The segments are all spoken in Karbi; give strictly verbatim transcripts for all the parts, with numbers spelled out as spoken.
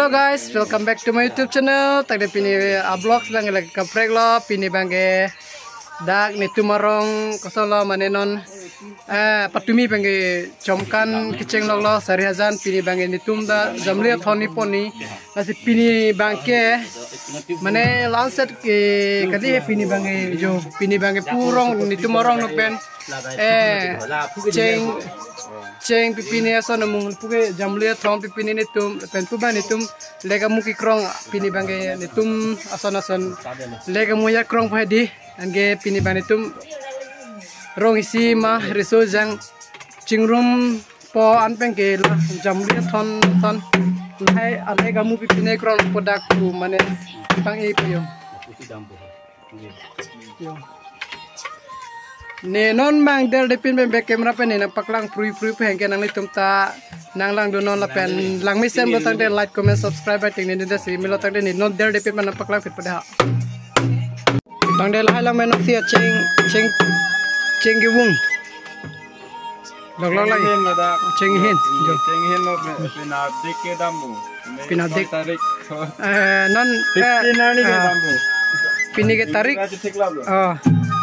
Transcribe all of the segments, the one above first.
Guys, welcome back to my YouTube channel. Tangte pini a-vlogs abang lake kaprek lo, pini abangke dak netum arong kosolo mane non, eh, patumi abangke chomkan kecheng loklo sari hajan, pini abangke netum dak Jamlia thon ni pon ni. Lasi pini abangke mane laset ke kali he pini abangke jo, pini abangke pu rong netum arong no pen, eh, cheng cheng pipine ason amung puke Jamlia thon pipine netum pen pu abang netum lek amu kekrong, pini abangke netum ason ason lek amu ya krong pahedi, anke pini abang netum rong isi ma riso jang chingrum po an pen ke la Jamlia thon thon lahai alek amu pipine krong po dak pu mane pang-e pu yo. Yo. Ne non mang der depin pen back camera pen ne nangpaklang prui prui pen ke nanglitum ta nanglangdun non lapen langmesen lo tangte like, comment, subscribe bai ting ne ne dasi melo tangte ne non der depin pen nangpaklang phit pada. Tangte lahai lang men si cheng cheng cheng kevung. Lok lok lagi. Cheng hin ladak. Cheng hin. Jo. Cheng hin lo pe-, pinadik ke dampo. Pinadik. Tarik. Eh, non, eh, fifteen arni ke ah, dampo. Pini ke tarik. Kache thik lo. Oh.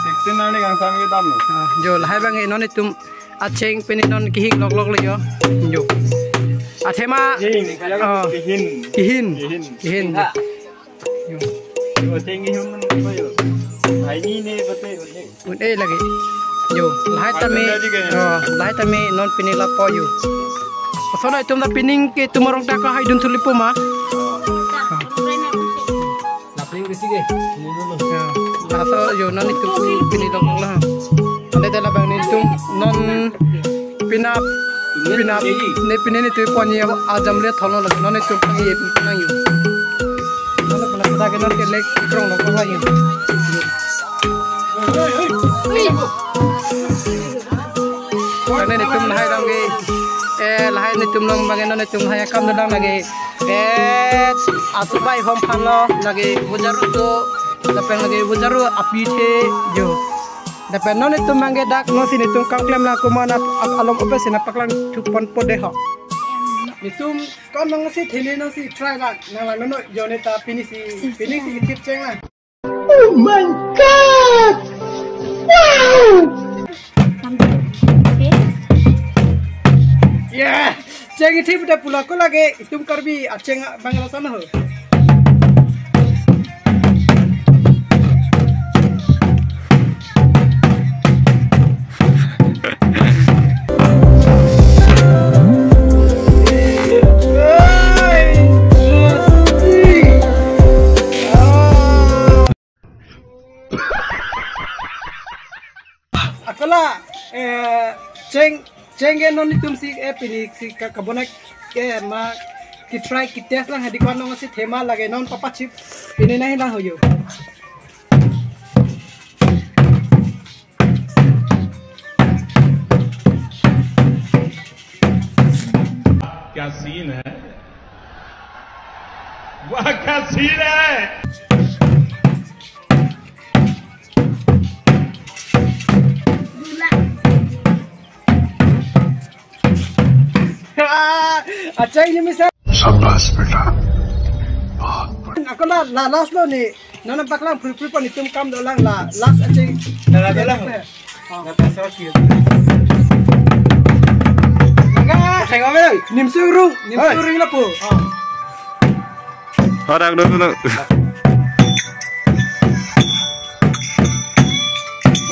Sixteen arni kangsam ke dampo. Ah, jo lahai abangke non netum acheng pini non kehing lok lok lo yo. Jo. Athema. Hin. Oh. Kehin. Kehin. Kehin. Yo. Yo, cheng kehung man ko yo. Hai ni ne bete. Un-e lagi. Jo, lahai tame. Hai, tame lagi. Oh, lahai tame non pini lapu yo. Ason netum ta pining ke netum arong ta kahai dun thuli pu ma. Lapeng ke sige. Ini dulu. Yo. Aso yo non netum pini lok lok lo. Ante dak labang netum non pinap pinap ne pine netum pon ye a Jamlia thon lo non netum pang ye nang yo. Non pina dak non ke lek krong lo ko yo. Karena netum lahai abangke, eh, lahai netum along abangke non netum lahai akam dodang lake, eh, asubai hom phan lo lake bujaru to, lapen lake bujaru api the yo. Lapen non netum abangke dak non si netum kam klem lang komat ap-, ap-, along open si nangpaklang thu ponpo dei ho. Netum kam nang si thene nang si try lang nanglang non yo ne ta pini si pini si thip cheng lang. Oh my God! Wow! Yeah! Cheng ithip dak pulo ko lake netum Karbi acheng abang lason ho. Ako la, eh, cheng, cheng ke non netum si, eh, pini si ka, kabonek, eh, ma, ki try, ki test lang, hadi kwan nong si thema lake non papa chip, pini nahi lang ho yo. क्या सीन है, वाह क्या सीन है। Ah, achai ni misa. शाबाश बेटा, बहुत बढ़िया। Ako la, la last lo ni. Nana paklang prui prui pon netum kam dolang la last achai. La la dolang. Nata sokir. Enggak, saya ngomel. Nimsu rung, nimsu rung lapu. Orang dulu dulu.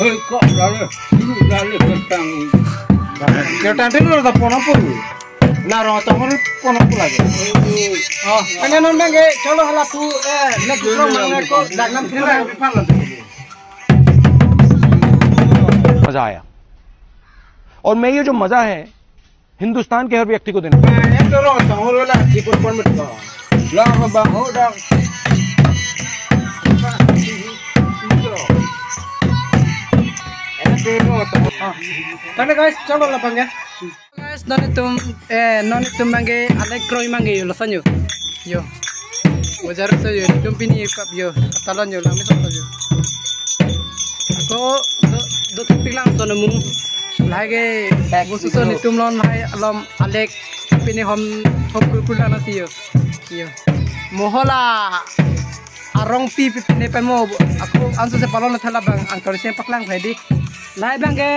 Hei, kok lalu, dulu lalu tentang. Kita tadi dulu tak pernah pun. Larong atong ko pon ako lagi. Oh, kanya non bang ke, cholo hala tu, eh, next vlog mang ko, dak nam thila. मजा आया। और मैं ये जो मजा है हिंदुस्तान के हर व्यक्ति को देना। Eh, larong atong ko la, di pon pon met ko. La ko bang ho dak. Tangte guys, cholo labang ya. Guys, non netum, eh, non netum bang ke alek kroi mang ke yo, lason yo. Yo. Wajar so yo, netum pini kap yo, talon yo, langmesen yo. Ako, do, do tik lang so nemu. Lahai ke, khusus so netum lon lahai alom alek pini hom, hom kul kul lang nasi yo. Yo. Mo hala arongpi pipine pen mo ako anso se palon thala bang angkar se paklang phai di. Lahai bang ke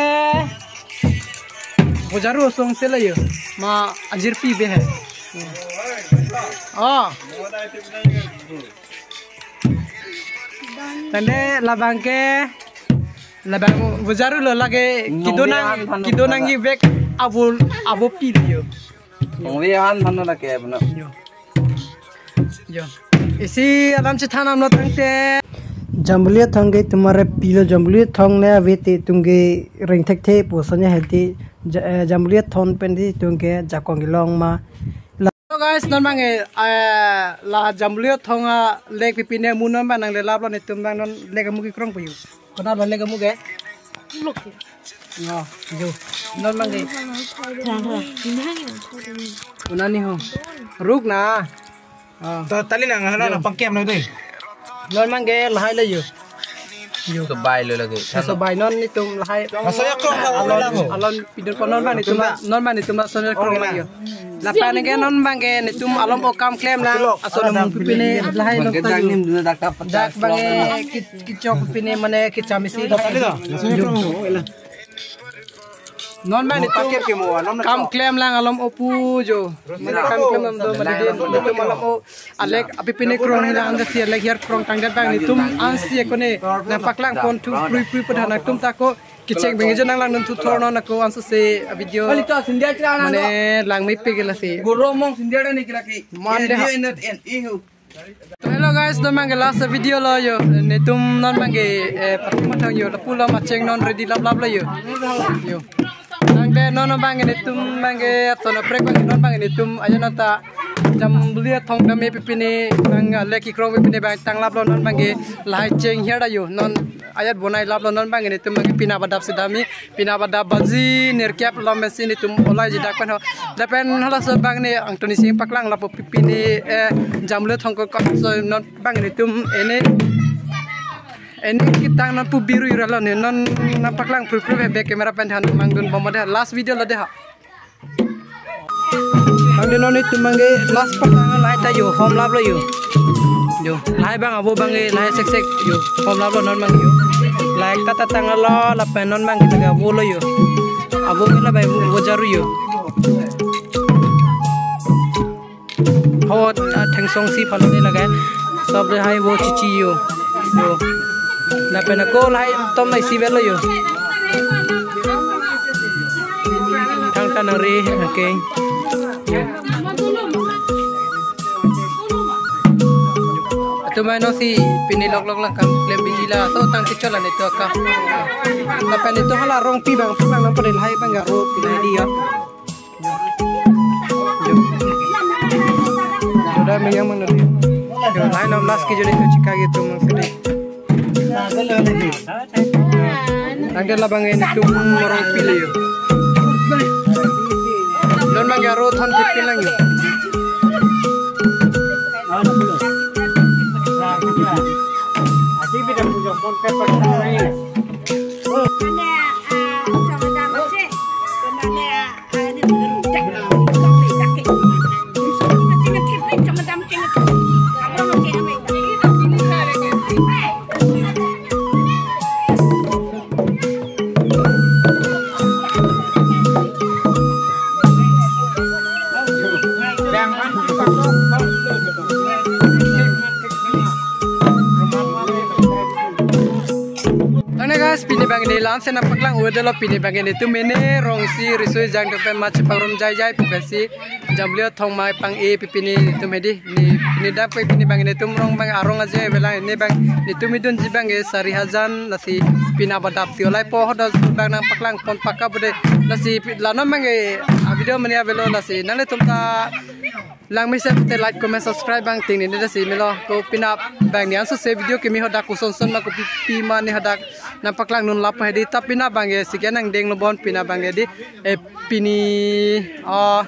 bojaru song se la yo. Ma ajirpi be hai. Oh. Tangte labang ke labang bojaru lo lake kidonang kidonang ivek avo avo pi yo. Ong ve han than lake apuna. Yo. Yo. Isi alam chethan amlo tangte. Jambuli athong ke tumare pilo jambuli athong ne ave te tung ke reng thekthe pu sonya hedi ja- eh, jambuli athong pen di tung ke jakong ilong ma. Hello guys, non bang eh, eh, la jambuli athong a lake pipine mu non bang nang le laplo netum bang non lake amu kekrong pu yo. Kona lo lake amu ke? Yo, yo. Non bang ke. Unani ho. Ruk na. Ah. Ta- tali nang hala pangkem lo dei. Non bang ke lahai le yo. Yo. Sobai lo lake. Sobai non netum lahai. Asoya krong alon alon pidun ko non bang netum non bang netum asoya krong lo yo. Lapen ke non bang ke netum alom o kam klem lang. Aso nang pipine lahai lo ta yo. Dak bang ke ki- kichok pipine mane kicham isi. Non bang netum kam klem lang alom o pu yo. Mane kam klem lang do mane netum alom o alek apipine krong lang ansi alek hiar krong tangdet bang netum ansi akone nang paklang pon thu prui prui pada nangtum ta ko kicheng bang jo nang lang nangtum thu thor non ako anso se video. Kali to sindia chira na mane lang me pe ke lasi. Goro mong sindia ni kira ki. Man de ha. N N E hu. To hello guys, non bang ke last video lo yo. Netum non bang ke eh pati matang yo lapu lo macheng non ready lap lap lo yo. Yo. Tangte non bang ke netum bang ke aton aprek bang non bang ke netum aja nata jambuli athong dam e pipine bang lake kekrong pipine bang tang lap lo non bang ke lahai cheng hiar da yo non ayat bonai lap lo non bang ke netum bang ke pina badap si dam e pina badap baji nerkep lom si netum olai ji dak pen ho. Lapen halaso bang ne angtoni sing paklang lapu pipine eh jambuli athong ko ko so non bang netum ene ene kitang non pu biru ira lo ne non nang paklang prui prui be camera pen than mang dun bom de last video lo de ha. Tangte non netum bang ke last paklang lahai ta yo hom lap lo yo. Yo, lahai bang avo bang ke lahai sek sek yo hom lap lo non bang yo. Lahai ta ta tang lo lapen non bang ke ta avo lo yo. Avo ke la bai vo jaru yo. Ho, ah, thengsong si phalo ne laga. Sob de hai vo chichi yo. Yo. Lapen ako lahai tom nai si velo yo. Thang kan re, okay. Yo. Atum mai no si pini lok lok lang kam klem biji la so tang kichol la netum aka. Lapen netum hala arongpi bang pu bang nang pade lahai bang aro pina di ya. Yo. Yo, dah mengyang mang nadi. Yo, hai nom last ke jodi tu chika gitu mang sini. Tangte labang netum arongpi le yo. Non bang aro thon pit pin lang yo. Tangte guys, pini bang ne lam se nang paklang uwe dolo pini bang netum mene rong si risoi jang dopen ma chepangrum jai jai pu pensi jambuli athong mai pang e pipini netum hedi ni ni dap ke pini bang netum rong bang arong aje velang ne bang netum idun ji bang ke sari hajan lasi pina badap si olai po hodo bang nang paklang pon paka bude lasi pi- lanom bang ke a video mania velo lasi nang netum ta lang mesen te like comment subscribe bang ting ni ne lasi melo ko pina bang ni anso se video kimi hodak kuson son ma ko pi- pima ni hodak nang paklang nun lap hedi ta pina bang ke siken nang deng lo bon pina bang ke di eh pini ah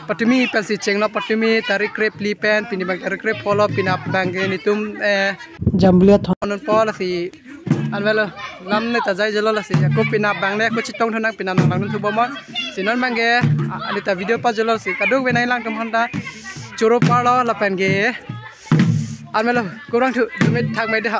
patumi pensi chenglo patumi tarik krep li pen pini bang tarik krep polo pina bang ke netum eh jambuli athon non polo si anvelo lam ne ta jai jelo lasi ako pina bang ne ako chetong thonang pina nang lang thu bomon si non bang ke ah, ani ta video pa jelo si kaduk venai lang tum honda Choro parlo lapen ke. An melo, kurang thu, dumit thak mai de ha.